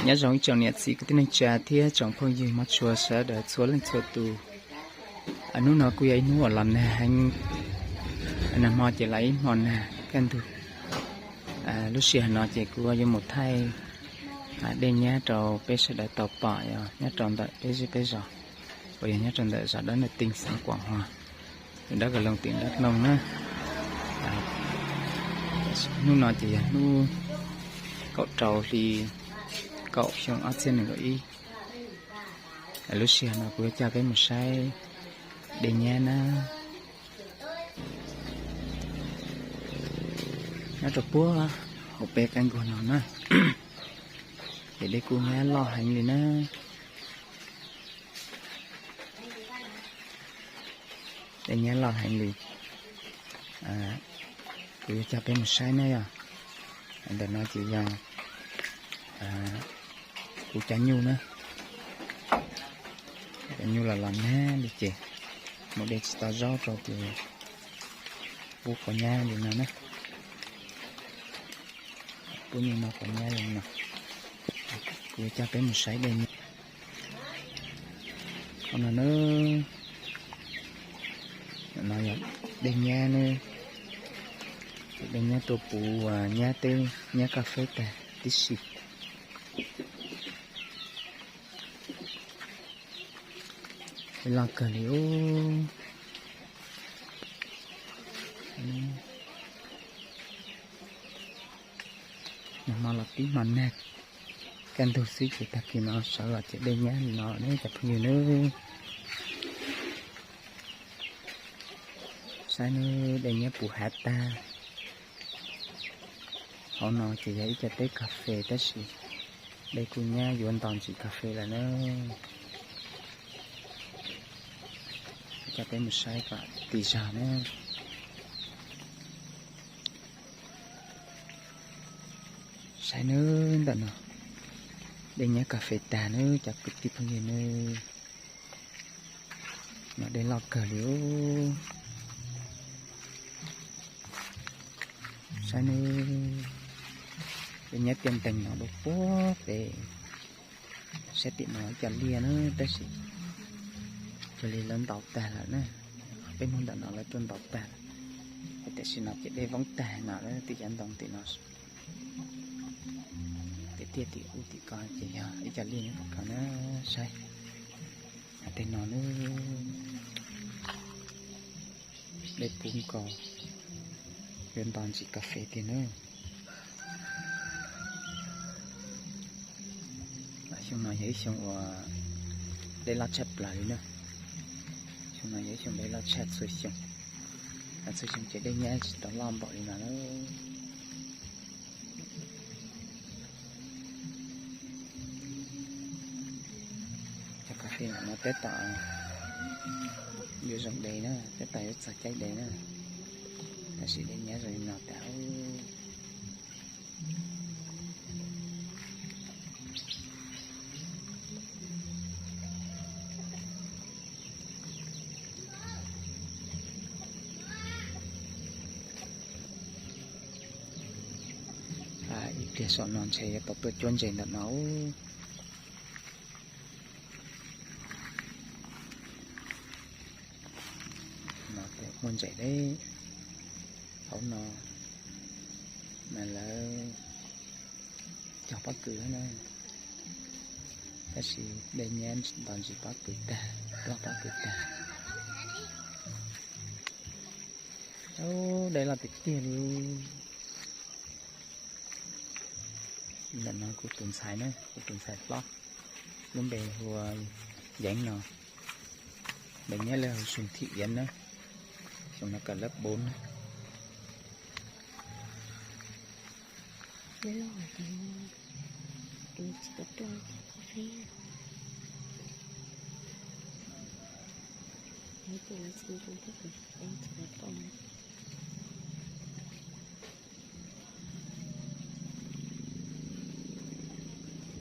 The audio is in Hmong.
Nyob zoo ib tsoom niam txiv kwv tij neej tsa thiab tsoom phooj ywg mog tshua sawv daws txhua leej txhua tus. Hnub no kuj yog ib hnub uas los nag heev, nag hmo ces los ib hmo nag kaj ntug. Lub sij hawm no ces kuv yuav mus thaij dej nyab rau peb sawv daws tau pom nyob rau ntawm peb zej peb zos, uas yog nyob rau ntawm zos Dab Naj Tee xeev Kuam Hua, dab ka loos tim Dab Noj na. Hnub no ces yog hnub kaum rau hli kaum xyoo ob txhiab nees nkaum ib. Lub sij hawm no kuv yuav coj peb mus saib dej nyab na. Nyob rau puag hauv peb qab nkuaj no na, ces dej kuj nyab loj heev li na. Dej nyab loj heev li. Kuv yuav coj peb mus saib na yog. Ntawm no ces yog kuv cov nyuj na. Cov nyuj los los nag li ces mus de tsis tau zaub rau ces pub quav nyab li no na. Pub nyuj noj quav nyab li no. Kuv yuav coj peb mus saib dej nyab. Qhov no na, no yog dej nyab na, dej nyab tuaj puv nyab teb nyab kas fes tag tib si. Loj kawg li. Nag hmo los tib hmo nag kaj ntug xwb ces tag kis no sawv los ces dej nyab li no ne cov phooj ywg nawb. Saib nawb, dej nyab puv hav tag. Hauv no ces yog ib co teb kas fes tab sis dej kuj nyab yuav ntos ntsis kas fes lawm na. Coj peb mus saib kom tig zog na. Saib nawb, ntawm no dej nyab kas fes tag nawb cov kwv tij phooj ywg nawb. No dej loj kawg li. Saib nawb, dej nyab tiaj nteeg no dua puag pem. Saib tim no ib co liaj na tab sis cia li lawv ntaus tag lawm na. Peb hnub ntawm no lawv tuaj ntaus tag lawm, tiam sis no ces dej voob tag no lawm. Tim cov ntoo tim no, tim tiaj tim ub tim ko ces yog ib co liaj nyob tom ko na. Saib tej no nawb, dej puv nkaus, yuav ntos ntsis kas fes tiag nawb. Xyoo no yog ib xyoo uas dej loj tshaj plaws li na. Xyoo no yog ib xyoo dej loj tshaj txhua xyoo. Txhua xyoo ces dej nyab tsis tau loj npaum li no na. Cov kas fes no tab tom yuav zoo de na, tab tom yuav txog caij de na, tab sis dej nyab zoo li no tas. Ib pliag saum no ntshe yuav tau tuaj cuab ntses ntawm no. No ces muaj ntses deb hauv no, mas lawv cog pob kws na, tab sis dej nyab ntos ntsis pob kws tag, loj pob kws tag. Dej loj tiag tiag li. Ntawm no kuv tus ntxhais na, kuv tus ntxhais hlob, lub npe hu ua Yeev no. Npe nyob lawv hu Sùng Thị Yến na, xyoo no kawm lớp bốn na.